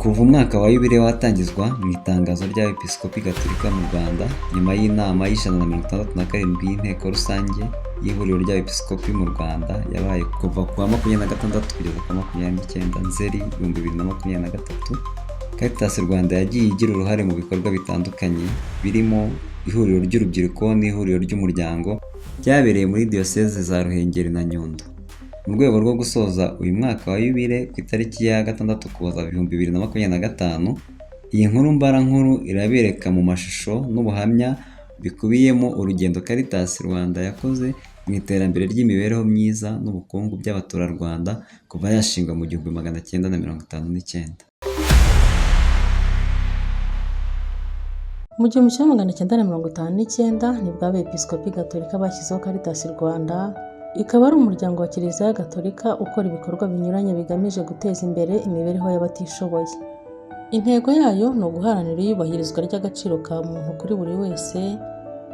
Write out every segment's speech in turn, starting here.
Kuva umwaka wa Yubile watangizwa mu itangazo ry'Abepiskopi Gatolika mu Rwanda nyuma y'inama y'167 y'Inteko Rusange y'Ihuriro ry'Abepiskopi mu Rwanda yabaye kuva ku wa 26 kugeza ku wa 29 Nzeri 2023, Caritas Rwanda yagiye igira uruhare mu bikorwa bitandukanye birimo ihuriro ry'urubyiruko n'ihuriro ry'umuryango byabereye muri Diyoseze za Ruhengeri na Nyundo. Mu rwego rwo gusoza uyu mwaka wa Yubile ku itariki ya 6 Ukuboza 2025, iyi nkuru mbarankuru irabereka mu mashusho n'ubuhamya bikubiyemo urugendo Caritas Rwanda yakoze mu iterambere ry'imibereho myiza n'ubukungu by'abaturarwanda kuva yashingwa mu 1959. Mu 1959 nibwo Abepiskopi Gatolika bashyizeho Caritas Rwanda, ikaba ari umuryango wa Kiliziya Gatolika ukora ibikorwa binyuranye bigamije guteza imbere imibereho y'abatishoboye. Intego yayo ni uguharanira iyubahirizwa ry'agaciro ka muntu kuri buri wese,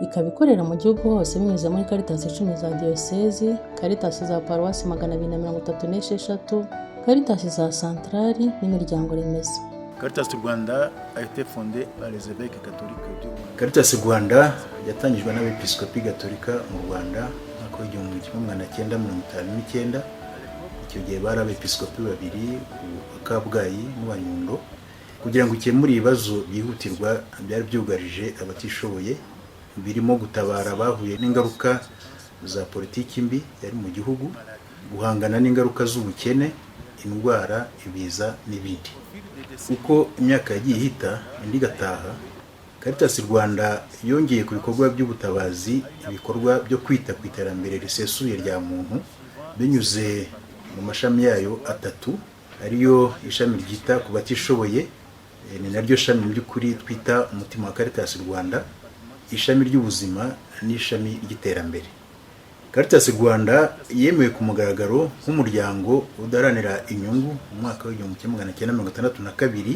ikaba ikorera mu gihugu hose binyuze muri Caritas 10 za Diyosezi, Caritas za Paruwasi 236, Caritas za Santarari n'imiryango remezo. Caritas Rwanda a été fondée par les évêques catholiques du Rwanda. Caritas Rwanda yatangijwe n'Abepiskopi Gatolika mu Rwanda mu mwaka w'1959. Icyo gihe bari abepiskopi babiri, uwa Kabgayi n'uwa Nyundo, kugira ngo ikemure ibibazo byihutirwa byari byugarije abatishoboye, birimo gutabara abahuye n'ingaruka za politiki mbi yari mu gihugu, guhangana n'ingaruka z'ubukene, indwara, ibiza n'ibindi. Uko imyaka yagiye ihita indi igataha, Caritas Rwanda yongeye ku bikorwa by'ubutabazi ibikorwa byo kwita ku iterambere risesuye rya muntu binyuze mu mashami yayo atatu, ariyo ishami ryita ku batishoboye, ni naryo shami mu by'ukuri twita umutima wa Caritas Rwanda, ishami ry'ubuzima n'ishami ry'iterambere. Caritas Rwanda yemewe ku mugaragaro nk'umuryango udaharanira inyungu mu mwaka w'1962,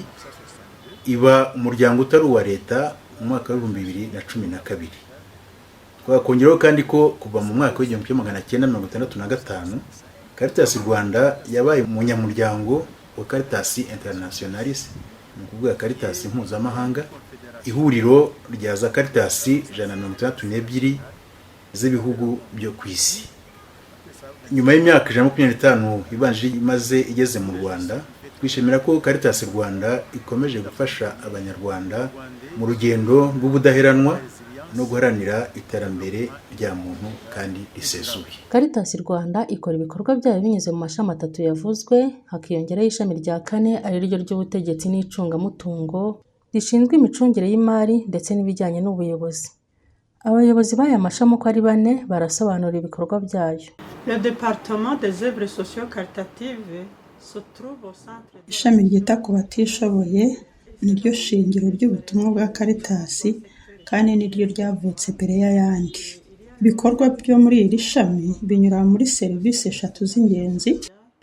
iba umuryango utari uwa leta mu mwaka w'2012. Twakongeraho kandi ko kuva mu mwaka w'1965 Caritas Rwanda yabaye umunyamuryango wa Caritas Internationalis, ni ukuvuga Caritas mpuzamahanga, ihuriro rya za Caritas 162 z'ibihugu byo ku isi. Nyuma y'imyaka 125 ibanje imaze igeze mu Rwanda, twishimira ko Caritas Rwanda ikomeje gufasha Abanyarwanda mu rugendo rw'ubudaheranwa no guharanira iterambere rya muntu kandi risesuye. Caritas Rwanda ikora ibikorwa byayo binyuze mu mashami atatu yavuzwe, hakiyongeraho ishami rya kane ari ryo ry'ubutegetsi n'icungamutungo rishinzwe imicungire y'imari ndetse n'ibijyanye n'ubuyobozi. Abayobozi b'aya mashami uko ari bane barasobanura ibikorwa byayo. Le département des œuvres socio-caritatives se trouve au centre de Ishami ryita ku batishoboye niryo shingiro ry'ubutumwa bwa Caritas kandi niryo ryavutse mbere y'ayandi. Ibikorwa byo muri iri shami binyura muri serivisi eshatu z'ingenzi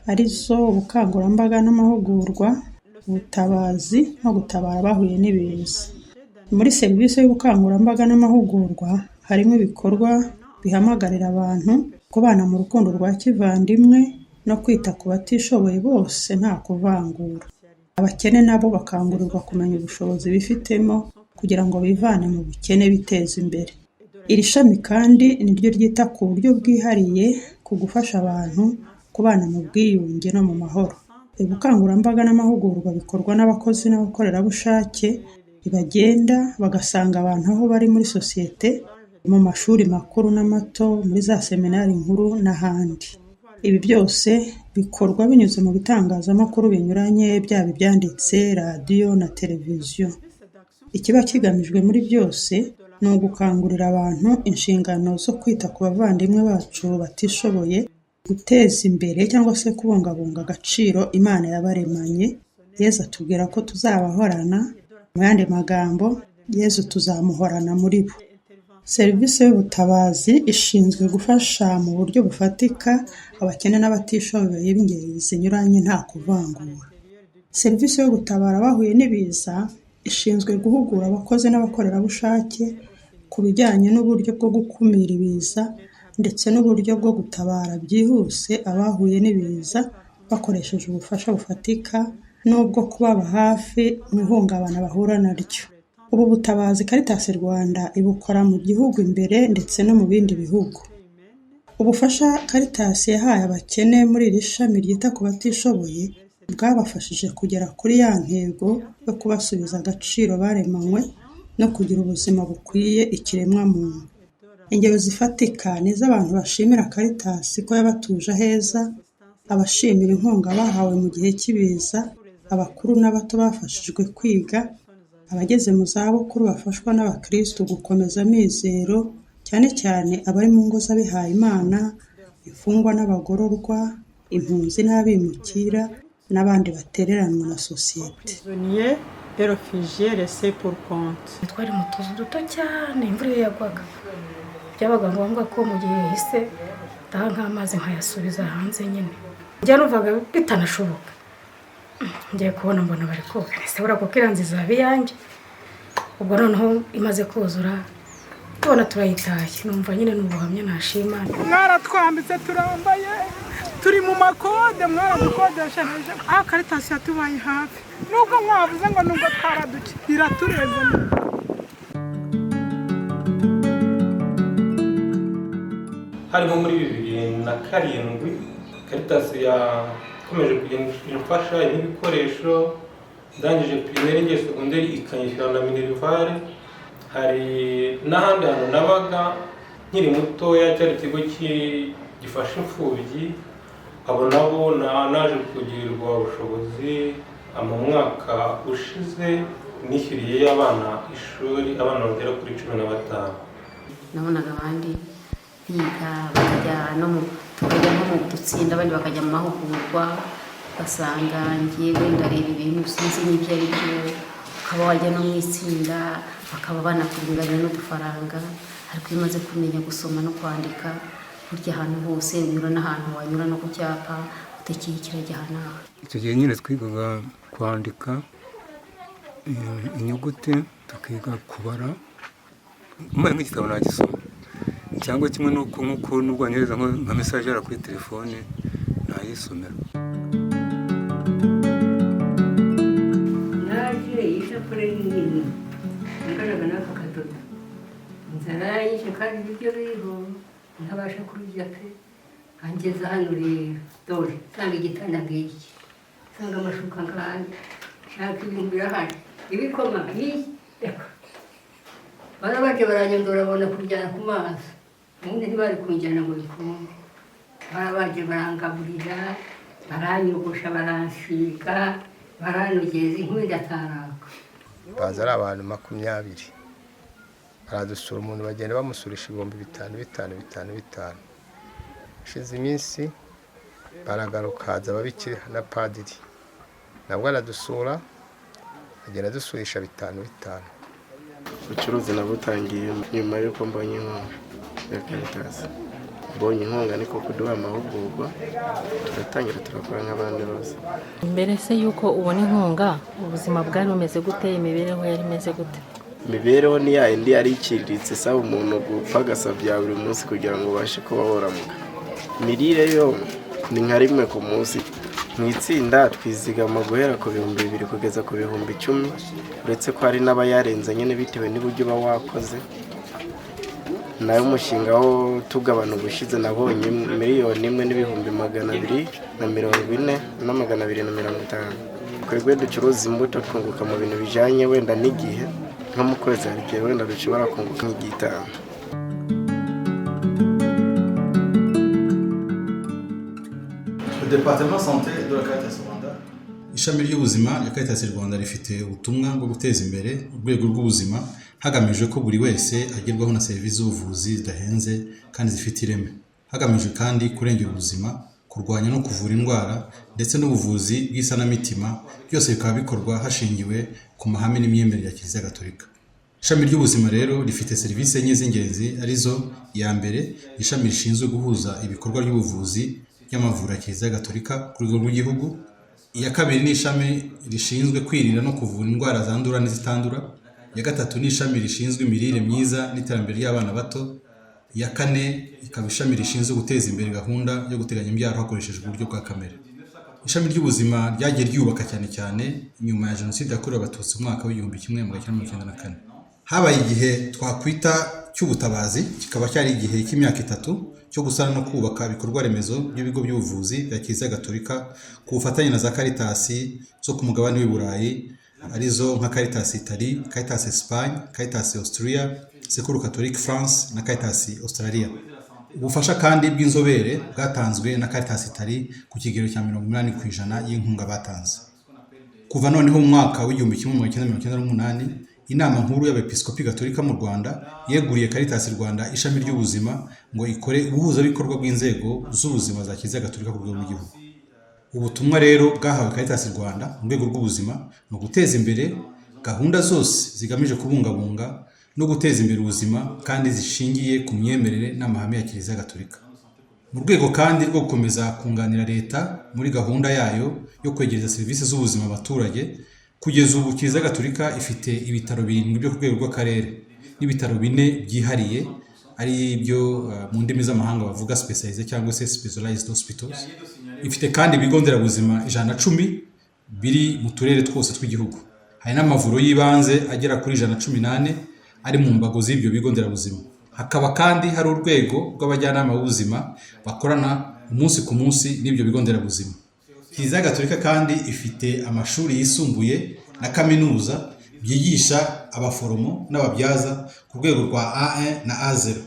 arizo ubukangurambaga n'amahugurwa, ubutabazi no gutabara abahuye n'ibiza. Muri serivisi y'ubukangurambaga n'amahugurwa harimo ibikorwa bihamagarira abantu kubana mu rukundo rwa kivandimwe no kwita ku batishoboye bose nta kuvangura. Abakene nabo bakangurirwa kumenya ubushobozi bifitemo kugira ngo bivane mu bukene biteze imbere. Iri shami kandi niryo ryita ku buryo bwihariye ku gufasha abantu kubana mu bwiyunge no mu mahoro. Ubukangurambaga n'amahugurwa bikorwa n'abakozi n'abakorerabushake bagenda bagasanga abantu aho bari muri sosiyete, mu mashuri makuru n'amato, muri za seminari nkuru n'ahandi. Ibi byose bikorwa binyuze mu bitangazamakuru binyuranye, byaba ibyanditse, radiyo na televiziyo. Ikiba kigamijwe muri byose ni ugukangurira abantu inshingano zo kwita ku bavandimwe bacu batishoboye, guteza imbere cyangwa se kubungabunga agaciro Imana yabaremanye. Yezu atubwira ko tuzabahorana, mu yandi magambo Yezu tuzamuhorana muri bo. Serivisi y'ubutabazi ishinzwe gufasha mu buryo bufatika abakene n'abatishoboye b'ingeri zinyuranye nta kuvangura. Serivisi yo gutabara abahuye n'ibiza ishinzwe guhugura abakozi n'abakorerabushake ku bijyanye n'uburyo bwo gukumira ibiza ndetse n'uburyo bwo gutabara byihuse abahuye n'ibiza bakoresheje ubufasha bufatika n'ubwo kubaba hafi mu ihungabana bahura naryo. Ubu butabazi Caritas Rwanda ibukora mu gihugu imbere ndetse no mu bindi bihugu. Ubufasha Caritas yahaye abakene muri iri shami ryita ku batishoboye bwabafashije kugera kuri ya ntego yo kubasubiza agaciro baremanywe no kugira ubuzima bukwiye ikiremwamuntu. Ingero zifatika ni iz'abantu bashimira Caritas ko yabatuje aheza, abashimira inkunga bahawe mu gihe cy'ibiza, abakuru n'abato bafashijwe kwiga, abageze mu zabukuru bafashwa n'abakirisitu gukomeza amizero, cyane cyane abari mu ngo z'abihaye Imana, imfungwa n'abagororwa, impunzi n'abimukira n'abandi batereranwa na sosiyete. Prisonniers et réfugiés laissés pour compte. Twari mu tuzu duto cyane, imvura iyo yagwaga byabaga ngombwa ko mu gihe yahise ndaha nk'amazi nkayasubiza hanze nyine. Njya numvaga bitanashoboka, ngiye kubona mbona bari koga, ese buriya kuko iriya nzu izaba iyanjye. Ubwo noneho imaze kuzura tubona turayitashye, numva nyine ni ubuhamya nashima. Mwaratwambitse turambaye, turi mu makode, mwaradukodeshereje, aho Caritas yatubaye hafi, nubwo mwavuze ngo nubwo twaraduke biratureze. Harimo muri 2007 Caritas yakomeje kugenda imfasha n'ibikoresho, ndangije primaire ngiye segonderi ikanyishyura na minerval. Hari n'ahandi hantu nabaga nkiri mutoya, cyari ikigo gifasha imfubyi, abo nabo naje kugirirwa ubushobozi. Mu mwaka ushize nishyuriye abana ishuri, abana bagera kuri 15. Nabonaga abandi biga bakajya no mu, tukajya nko mu dutsinda, abandi bakajya mu mahugurwa, ugasanga ngewe ndareba ibintu sinzi n'ibyo ari byo. Ukaba wajya no mu itsinda bakaba banakuringanira n'udufaranga, ariko iyo umaze kumenya gusoma no kwandika, burya ahantu hose unyura n'ahantu wanyura no ku cyapa utekeye kirajya aha n'aha. Icyo gihe nyine twigaga kwandika inyuguti, tukiga kubara. Umpaye nk'igitabo nagisoma, cyangwa kimwe n'uko nk'uko nubwo wanyohereza nka message yara kuri telefone nayisomera. Naje ishapure nini inganaga n'aka kadodo, inzara yanyishe kandi ibiryo biriho ntabasha kubirya pe. Angeza hano rero, dore nsanga igitanda ngiki, nsanga amashuka ngaya, nshaka ibintu birahari, ibikoma reka barabaje baranyondora, babona kujyana ku mazi, ubundi ntibari kunjyana ngo bikunde. Barabaje barangaburira, baranyogosha, baransiga, baranogeza, inkwi ndataraka. Baza ari abantu 20 baradusura, umuntu bagenda bamusurisha 5000 5 5 5. Hashize iminsi baragaruka, haza ababikira na padiri, nabwo aradusura, agenda adusurisha 5 5. Ubucuruzi nabutangiye nyuma y'uko mbonye inkunga ya Caritas. Mbonye inkunga niko kuduha amahugurwa, turatangira turakora nk'abandi bose. Mbere se y'uko ubona inkunga, ubuzima bwari bumeze gute? Imibereho yari imeze gute? Imibereho ni ya yindi yari iciriritse, isaba umuntu gupfa agasabya buri munsi kugira ngo ubashe kuba woramuka. Imirire yo ni nka rimwe ku munsi. Mu itsinda twizigama guhera ku 2000 kugeza ku 10,000, uretse ko hari n'abayarenze nyine bitewe n'uburyo uba wakoze. Nayo umushinga wo tugabana ubushize nabonye 1,244,250. Twebwe ducuruza imbuto twunguka mu bintu bijyanye wenda n'igihe, nko mu kwezi hari igihe wenda dushobora kunguka nk'igitanu. Le département santé de la Caritas Rwanda. Ishami ry'ubuzima rya Caritas Rwanda rifite ubutumwa bwo guteza imbere urwego rw'ubuzima, hagamijwe ko buri wese agerwaho na serivisi z'ubuvuzi zidahenze kandi zifite ireme. Hagamijwe kandi kurengera ubuzima, kurwanya no kuvura indwara ndetse n'ubuvuzi bw'isanamitima, byose bikaba bikorwa hashingiwe ku mahame n'imyemerere ya Kiliziya Gatolika. Ishami ry'ubuzima rero rifite serivisi enye z'ingenzi, arizo: iya mbere, ishami rishinzwe guhuza ibikorwa by'ubuvuzi by'amavuriro ya Kiliziya Gatolika ku rwego rw'igihugu. Iya kabiri ni ishami rishinzwe kwirinda no kuvura indwara zandura n'izitandura. Iya gatatu ni ishami rishinzwe imirire myiza n'iterambere ry'abana bato. Iya kane ikaba ishami rishinzwe guteza imbere gahunda yo guteganya imbyaro hakoreshejwe uburyo bwa kamere. Ishami ry'ubuzima ryagiye ryubaka cyane cyane nyuma ya Jenoside yakorewe Abatutsi mu mwaka w'1994. Habaye igihe twakwita cy'ubutabazi, kikaba cyari igihe cy'imyaka 3 cyo gusana no kubaka ibikorwa remezo by'ibigo by'ubuvuzi bya Kiliziya Gatolika ku bufatanye na za Caritas zo ku mugabane w'i Burayi, arizo nka Caritas Italy, Caritas Espagne, Caritas Austria, Secours Catholique France na Caritas Australia. Ubufasha kandi bw'inzobere bwatanzwe na Caritas Italy ku kigero cya 80% y'inkunga batanze. Kuva noneho mu mwaka w'1998, Inama Nkuru y'Abepiskopi Gatolika mu Rwanda yeguriye Caritas Rwanda ishami ry'ubuzima ngo ikore ubuhuzabikorwa bw'inzego z'ubuzima za Kiliziya Gatolika ku rwego rw'igihugu. Ubutumwa rero bwahawe Caritas Rwanda mu rwego rw'ubuzima ni uguteza imbere gahunda zose zigamije kubungabunga no guteza imbere ubuzima kandi zishingiye ku myemerere n'amahame ya Kiliziya Gatolika. Mu rwego kandi rwo gukomeza kunganira Leta muri gahunda yayo yo kwegereza serivisi z'ubuzima abaturage, kugeza ubu Kiliziya Gatolika ifite ibitaro 7 byo ku rwego rw'akarere n'ibitaro 4 byihariye, ari byo mu ndimi z'amahanga bavuga specialized cyangwa se specialized hospitals. Ifite kandi ibigo nderabuzima 110 biri mu turere twose tw'igihugu. Hari n'amavuriro y'ibanze agera kuri 114 ari mu mbago z'ibyo bigo nderabuzima. Hakaba kandi hari urwego rw'abajyanama b'ubuzima bakorana umunsi ku munsi n'ibyo bigo nderabuzima. Kiliziya Gatolika kandi ifite amashuri yisumbuye na kaminuza byigisha abaforomo n'ababyaza ku rwego rwa A1 na A0.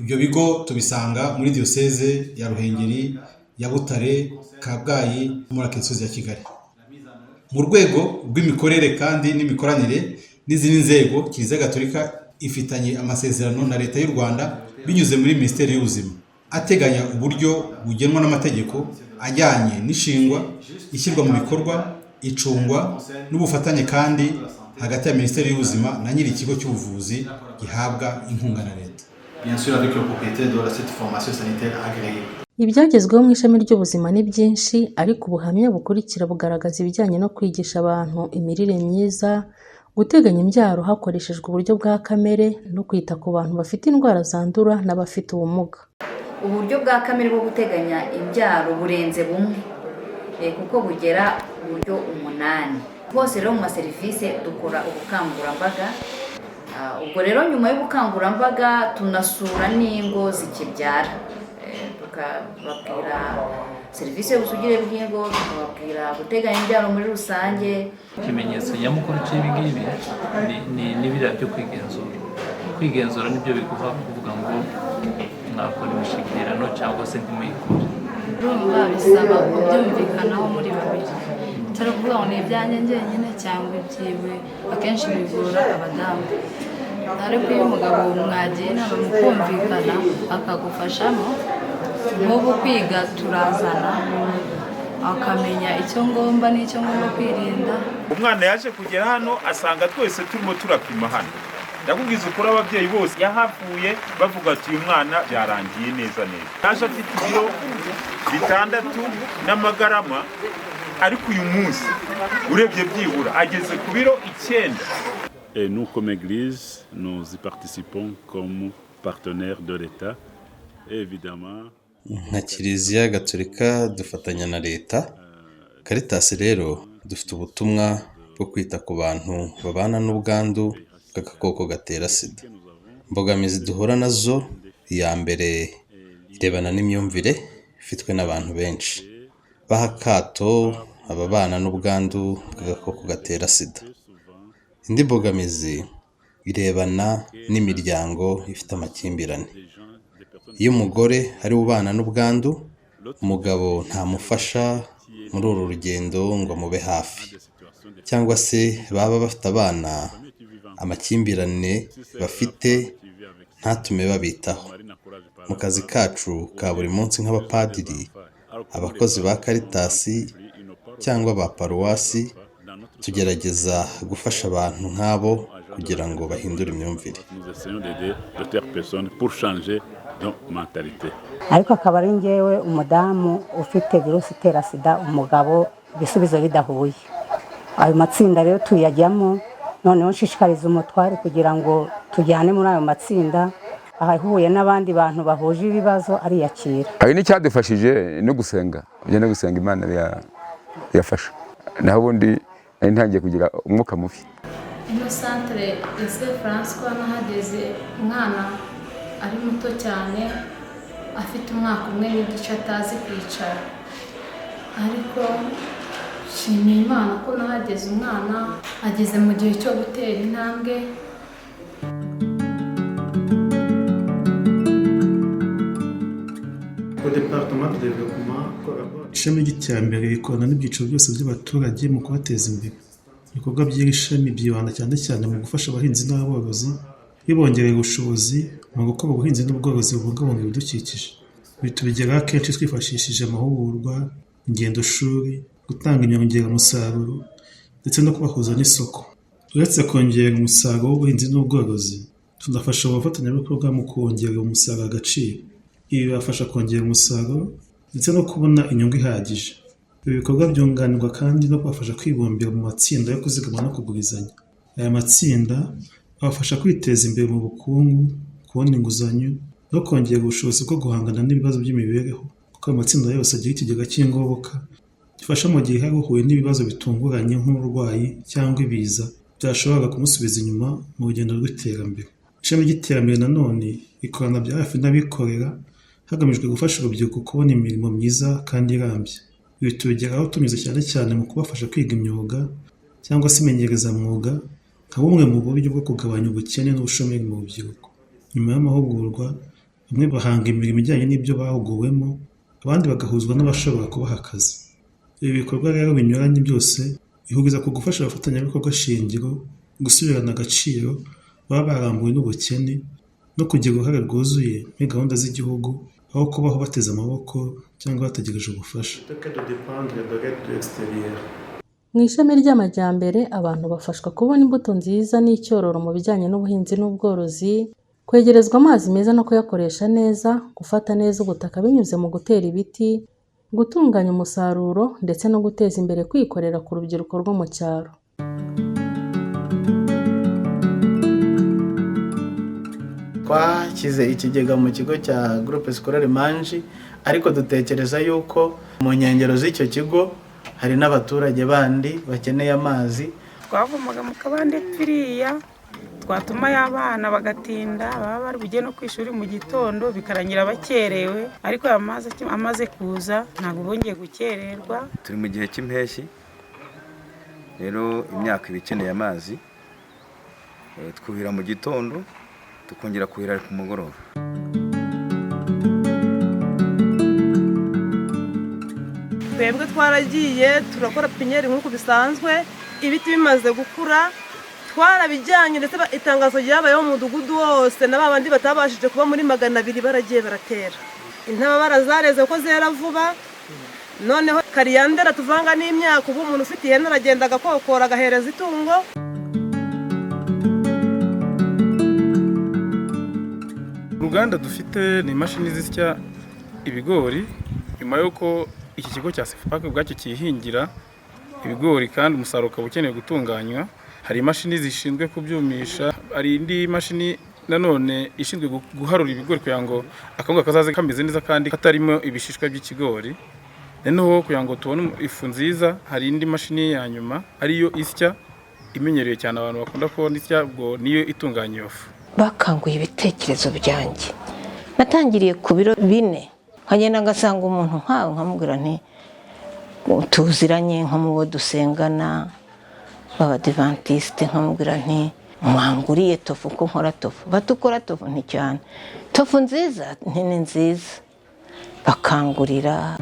Ibyo bigo tubisanga muri Diyoseze ya Ruhengeri, ya Butare, Kabgayi no muri Arkidiyosezi ya Kigali. Mu rwego rw'imikorere kandi n'imikoranire n'izindi nzego, Kiliziya Gatolika ifitanye amasezerano na Leta y'u Rwanda binyuze muri Minisiteri y'Ubuzima, ateganya uburyo bugenwa n'amategeko ajyanye n'ishingwa, ishyirwa mu bikorwa, icungwa n'ubufatanye kandi hagati ya Minisiteri y'Ubuzima na nyiri ikigo cy'ubuvuzi gihabwa inkunga na Leta. Bien sûr avec le propriétaire de cette formation sanitaire agréée. Ibyagezweho mu ishami ry'ubuzima ni byinshi, ariko ubuhamya bukurikira bugaragaza ibijyanye no kwigisha abantu imirire myiza, guteganya imbyaro hakoreshejwe uburyo bwa kamere no kwita ku bantu bafite indwara zandura n'abafite ubumuga. Uburyo bwa kamere bwo guteganya imbyaro burenze bumwe, kuko bugera uburyo 8. Hose rero mu maserivisi dukora ubukangurambaga. Ubwo rero nyuma y'ubukangurambaga tunasura n'ingo zikibyara, tukababwira serivisi y'ubusugire bw'ingo, tukababwira guteganya imbyaro muri rusange. Ikimenyetso nyamukuru cy'ibi ngibi ni biriya byo kwigenzura. Kwigenzura nibyo biguha kuvuga ngo mwakora imishyikirano cyangwa se ntimuyikore. Urumva bisaba kubyumvikanaho muri babiri, atari ukuvuga ngo ni ibyanjye njyenyine cyangwa ibyiwe. Akenshi bigora abadamu, ariko iyo umugabo mwagiye inama mukumvikana akagufashamo, nk'ubu kwiga turazana akamenya icyo ngomba n'icyo ngomba kwirinda. Umwana yaje kugera hano asanga twese turimo turapima hano. Ndakubwiza ukuri, ababyeyi bose yahavuye bavuga ati uyu mwana byarangiye neza neza. Yaje afite ibiro 6 n'amagarama, ariko uyu munsi urebye byibura ageze ku biro 9. Et nous, comme Église, nous y participons comme partenaires de l'État. Et évidemment, Nka Kiliziya Gatolika dufatanya na Leta. Caritas rero dufite ubutumwa bwo kwita ku bantu babana n'ubwandu bw'agakoko gatera SIDA. Imbogamizi duhura nazo, iya mbere irebana n'imyumvire ifitwe n'abantu benshi baha akato ababana n'ubwandu bw'agakoko gatera SIDA. Indi mbogamizi irebana n'imiryango ifite amakimbirane. Iyo umugore ari we ubana n'ubwandu, umugabo ntamufasha muri uru rugendo ngo amube hafi, cyangwa se baba bafite abana, amakimbirane bafite ntatume babitaho. Mu kazi kacu ka buri munsi nk'abapadiri, abakozi ba Caritas cyangwa ba paruwasi, tugerageza gufasha abantu nk'abo kugira ngo bahindure imyumvire. nous essayons d'aider de telles personnes pour changer de mentalité. Ariko akaba ari ngewe umudamu ufite virusi itera SIDA, umugabo ibisubizo bidahuye. Ayo matsinda rero tuyajyamo, noneho nshishikariza umutware kugira ngo tujyane muri ayo matsinda, ahuye n'abandi bantu bahuje ibibazo ariyakira. Hari n'icyadufashije no gusenga, ujya no gusenga Imana. Irafasha. Naho ubundi nari ntangiye kugira umwuka mubi. Ino santere ya Saint Francois nahageze umwana ari muto cyane, afite umwaka umwe n'igice, atazi kwicara, ariko nshimiye Imana ko nahageze umwana ageze mu gihe cyo gutera intambwe. Au département de développement collabore Ishami ry'iterambere rikorana n'ibyiciro byose by'abaturage mu kubateza imbere. Ibikorwa by'iri shami byibanda cyane cyane mu gufasha abahinzi n'aborozi, bibongerera ubushobozi mu gukora ubuhinzi n'ubworozi bubungabunga ibidukikije. Ibi tubigeraho akenshi twifashishije amahugurwa, ingendoshuri, gutanga inyongeramusaruro ndetse no kubahuza n'isoko. Uretse kongera umusaruro w'ubuhinzi n'ubworozi, tunafasha abo bafatanyabikorwa mu kongerera umusaruro agaciro. Ibi bibafasha kongera umusaruro ndetse no kubona inyungu ihagije. Ibi bikorwa byunganirwa kandi no kubafasha kwibumbira mu matsinda yo kuzigama no kugurizanya. Aya matsinda abafasha kwiteza imbere mu bukungu, kubona inguzanyo no kongera ubushobozi bwo guhangana n'ibibazo by'imibereho, kuko ayo matsinda yose agira ikigega cy'ingoboka gifasha mu gihe hari uhuye n'ibibazo bitunguranye nk'uburwayi cyangwa ibiza byashoboraga kumusubiza inyuma mu rugendo rw'iterambere. Ishami ry'iterambere nanone rikorana bya hafi n'abikorera hagamijwe gufasha urubyiruko kubona imirimo myiza kandi irambye. Ibi tubigeraho tunyuze cyane cyane mu kubafasha kwiga imyuga cyangwa se imenyerezamwuga nka bumwe mu buryo bwo kugabanya ubukene n'ubushomeri mu rubyiruko. Nyuma y'amahugurwa, bamwe bahanga imirimo ijyanye n'ibyo bahuguwemo, abandi bagahuzwa n'abashobora kubaha akazi. Ibi bikorwa rero binyuranye byose bihuriza ku gufasha abafatanyabikorwa shingiro gusubirana agaciro baba barambuwe n'ubukene no kugira uruhare rwuzuye muri gahunda z'igihugu, aho kubaho bateze amaboko cyangwa bategereje ubufasha. plutôt que de dépendre de l'aide de l'extérieur. Mu ishami ry'amajyambere, abantu bafashwa kubona imbuto nziza n'icyororo mu bijyanye n'ubuhinzi n'ubworozi, kwegerezwa amazi meza no kuyakoresha neza, gufata neza ubutaka binyuze mu gutera ibiti, gutunganya umusaruro ndetse no guteza imbere kwikorera ku rubyiruko rwo mu cyaro. Twashyize ikigega mu kigo cya Groupe Scolaire Manji, ariko dutekereza yuko mu nkengero z'icyo kigo hari n'abaturage bandi bakeneye amazi. Twavomaga mu kabande piriya, twatuma y'abana bagatinda, baba bari bujye no ku ishuri mu gitondo bikarangira bakerewe, ariko aya mazi amaze kuza ntabwo bongeye gukererwa. Turi mu gihe cy'impeshyi, rero imyaka iba ikeneye amazi. Twuhira mu gitondo, tukongera kuhira ku mugoroba. Twebwe twaragiye turakora pipinyeri nk'uko bisanzwe, ibiti bimaze gukura twarabijyanye, ndetse itangazo ryabayeho mu mudugudu wose, na ba bandi batabashije kuba muri 200 baragiye baratera. Intababara zareze kuko zera vuba, noneho kariyandera tuvanga n'imyaka, ubu umuntu ufite ihene aragenda agakokora agahereza itungo. Uruganda dufite ni imashini zisya ibigori, nyuma y'uko iki kigo cya SEFAPAC ubwacyo cyihingira ibigori kandi umusaruro ukaba ukeneye gutunganywa, hari imashini zishinzwe kubyumisha, hari indi mashini nanone ishinzwe guharura ibigori kugira ngo akawunga kazaze kameze neza kandi katarimo ibishishwa by'ikigori. Noneho kugira ngo tubone ifu nziza, hari indi mashini ya nyuma ariyo isya, imenyerewe cyane abantu bakunda kubona isya, ubwo niyo itunganya iyo fu. Bakanguye ibitekerezo byanjye. Natangiriye ku biro 4, nkagenda ngasanga umuntu nkawe nkamubwira nti tuziranye, nko mu bo dusengana b'abadivantisite, nkamubwira nti mwanguriye tofu ko nkora tofu, batukora tofu nti cyane, tofu nziza nti ni nziza, bakangurira.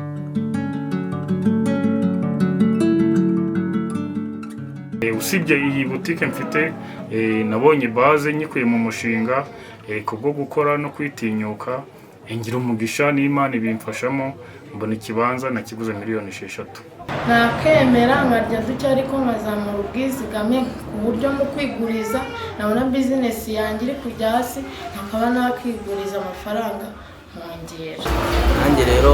Usibye iyi butike mfite, nabonye baze nyikuye mu mushinga kubwo gukora no kwitinyuka, ngira umugisha n'Imana ibimfashamo, mbona ikibanza nakiguze miliyoni 6. Nakemera nkarya duke ariko nkazamura ubwizigame ku buryo mu kwiguriza nabona bizinesi yanjye iri kujya hasi, nkaba nakiguriza amafaranga nkongera. Nanjye rero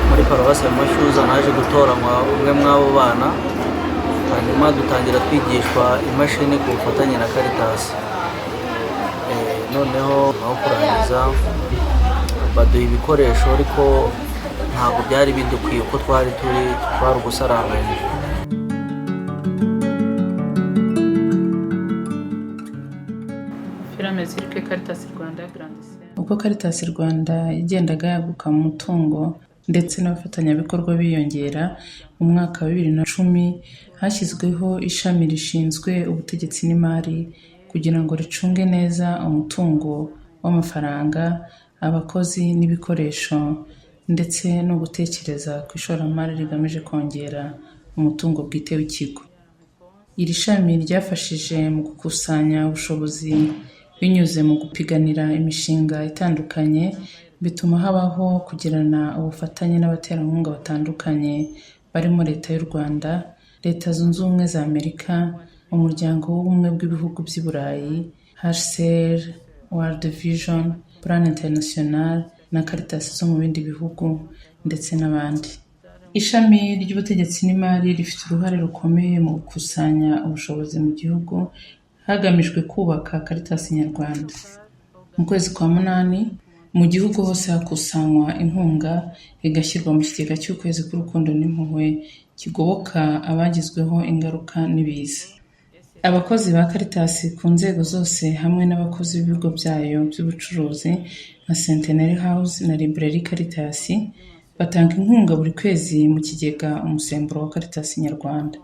muri paruwasi ya Mashyuza naje gutoranywa umwe mw'abo bana, hanyuma dutangira twigishwa imashini ku bufatanye na Caritas. Noneho aho kurangiza baduha ibikoresho, ariko Ntabwo byari bidukwiye uko twari turi, twari ugusaranganya. Au fur et à mesure que Caritas Rwanda grandissait, Uko Caritas Rwanda yagendaga yaguka mu mutungo ndetse n'abafatanyabikorwa biyongera, mu mwaka wa 2010 hashyizweho ishami rishinzwe ubutegetsi n'imari kugira ngo ricunge neza umutungo w'amafaranga, abakozi n'ibikoresho ndetse no gutekereza ku ishoramari rigamije kongera umutungo bwite w'ikigo. Iri shami ryafashije mu gukusanya ubushobozi binyuze mu gupiganira imishinga itandukanye, bituma habaho kugirana ubufatanye n'abaterankunga batandukanye barimo Leta y'u Rwanda, Leta Zunze Ubumwe za Amerika, Umuryango w'Ubumwe bw'Ibihugu by'i Burayi, HCR, World Vision, Plan International na Caritas zo mu bindi bihugu ndetse n'abandi. Ishami ry'ubutegetsi n'imari rifite uruhare rukomeye mu gukusanya ubushobozi mu gihugu hagamijwe kubaka Caritas Nyarwanda. Mu kwezi kwa munani, mu gihugu hose hakusanywa inkunga igashyirwa mu kigega cy'ukwezi k'urukundo n'impuhwe kigoboka abagizweho ingaruka n'ibiza. Abakozi ba Caritas ku nzego zose hamwe n'abakozi b'ibigo byayo by'ubucuruzi nka Centenary House na Librairie Caritas batanga inkunga buri kwezi mu kigega Umusemburo wa Caritas Nyarwanda.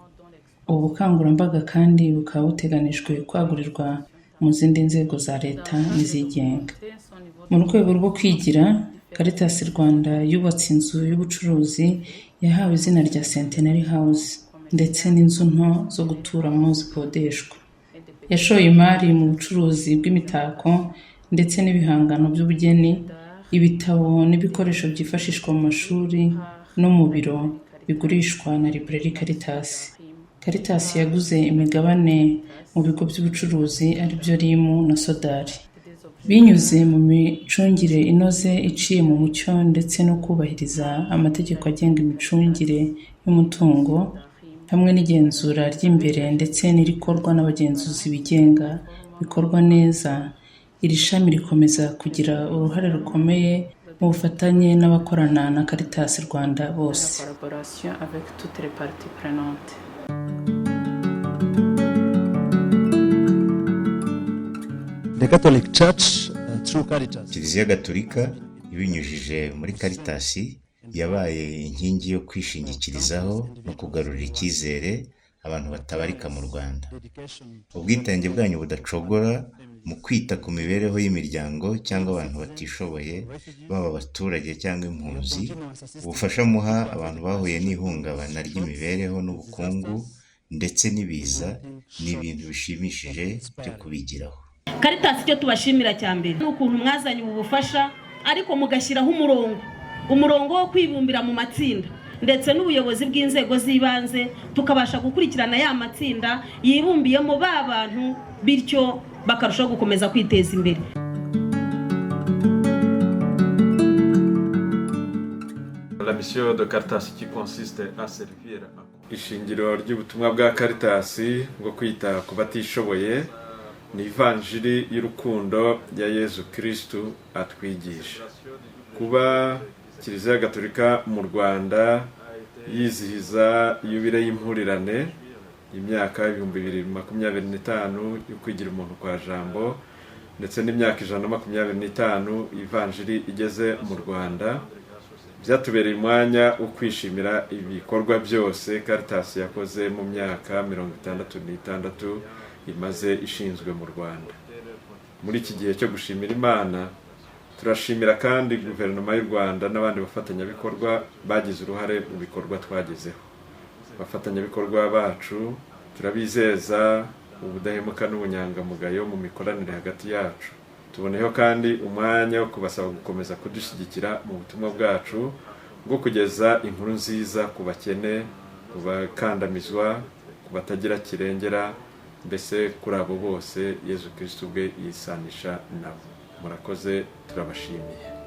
Ubu bukangurambaga kandi bukaba buteganijwe kwagurirwa mu zindi nzego za Leta n'izigenga. Mu rwego rwo kwigira, Caritas Rwanda yubatse inzu y'ubucuruzi yahawe izina rya Centenary House ndetse n'inzu nto zo guturamo zikodeshwa. Yashoye imari mu bucuruzi bw'imitako ndetse n'ibihangano by'ubugeni, ibitabo n'ibikoresho byifashishwa mu mashuri no mu biro bigurishwa na Librairie Caritas. Caritas yaguze imigabane mu bigo by'ubucuruzi aribyo RIM na Sodari. Binyuze mu micungire inoze iciye mu mucyo ndetse no kubahiriza amategeko agenga imicungire y'umutungo hamwe n'igenzura ry'imbere ndetse n'irikorwa n'abagenzuzi bigenga bikorwa neza, iri shami rikomeza kugira uruhare rukomeye mu bufatanye n'abakorana na Caritas Rwanda bose. la collaboration avec toutes les parties prenantes. The Catholic Church through Caritas. Kiliziya Gatolika ibinyujije muri Caritas yabaye inkingi yo kwishingikirizaho no kugarurira icyizere abantu batabarika mu Rwanda. Ubwitange bwanyu budacogora mu kwita ku mibereho y'imiryango cyangwa abantu batishoboye, baba abaturage cyangwa impunzi, ubufasha muha abantu bahuye n'ihungabana ry'imibereho n'ubukungu ndetse n'ibiza ni ibintu bishimishije byo kubigiraho. Caritas icyo tubashimira cya mbere ni ukuntu mwazanye ubu bufasha, ariko mugashyiraho umurongo wo kwibumbira mu matsinda ndetse n'ubuyobozi bw'inzego z'ibanze, tukabasha gukurikirana ya matsinda yibumbiyemo ba bantu, bityo bakarushaho gukomeza kwiteza imbere. La mission de Caritas qui consiste à servir ishingiro ry'ubutumwa bwa Caritas bwo kwita ku batishoboye ni ivanjiri y'urukundo ya Yezu Kristu atwigisha. Kuba Kiliziya Gatolika mu Rwanda yizihiza yubile y'impurirane imyaka 2025 yo kwigira umuntu kwa Jambo ndetse n'imyaka 125 ivanjiri igeze mu Rwanda, byatubereye umwanya wo kwishimira ibikorwa byose Caritas yakoze mu myaka 66 imaze ishinzwe mu Rwanda. Muri iki gihe cyo gushimira Imana, turashimira kandi Guverinoma y'u Rwanda n'abandi bafatanyabikorwa bagize uruhare mu bikorwa twagezeho. Abafatanyabikorwa bacu turabizeza ubudahemuka n'ubunyangamugayo mu mikoranire hagati yacu. Tuboneyeho kandi umwanya wo kubasaba gukomeza kudushyigikira mu butumwa bwacu bwo kugeza inkuru nziza ku bakene, ku bakandamizwa, ku batagira kirengera, mbese kuri abo bose Yezu Kristu ubwe yisanisha nabo. Murakoze, turabashimiye.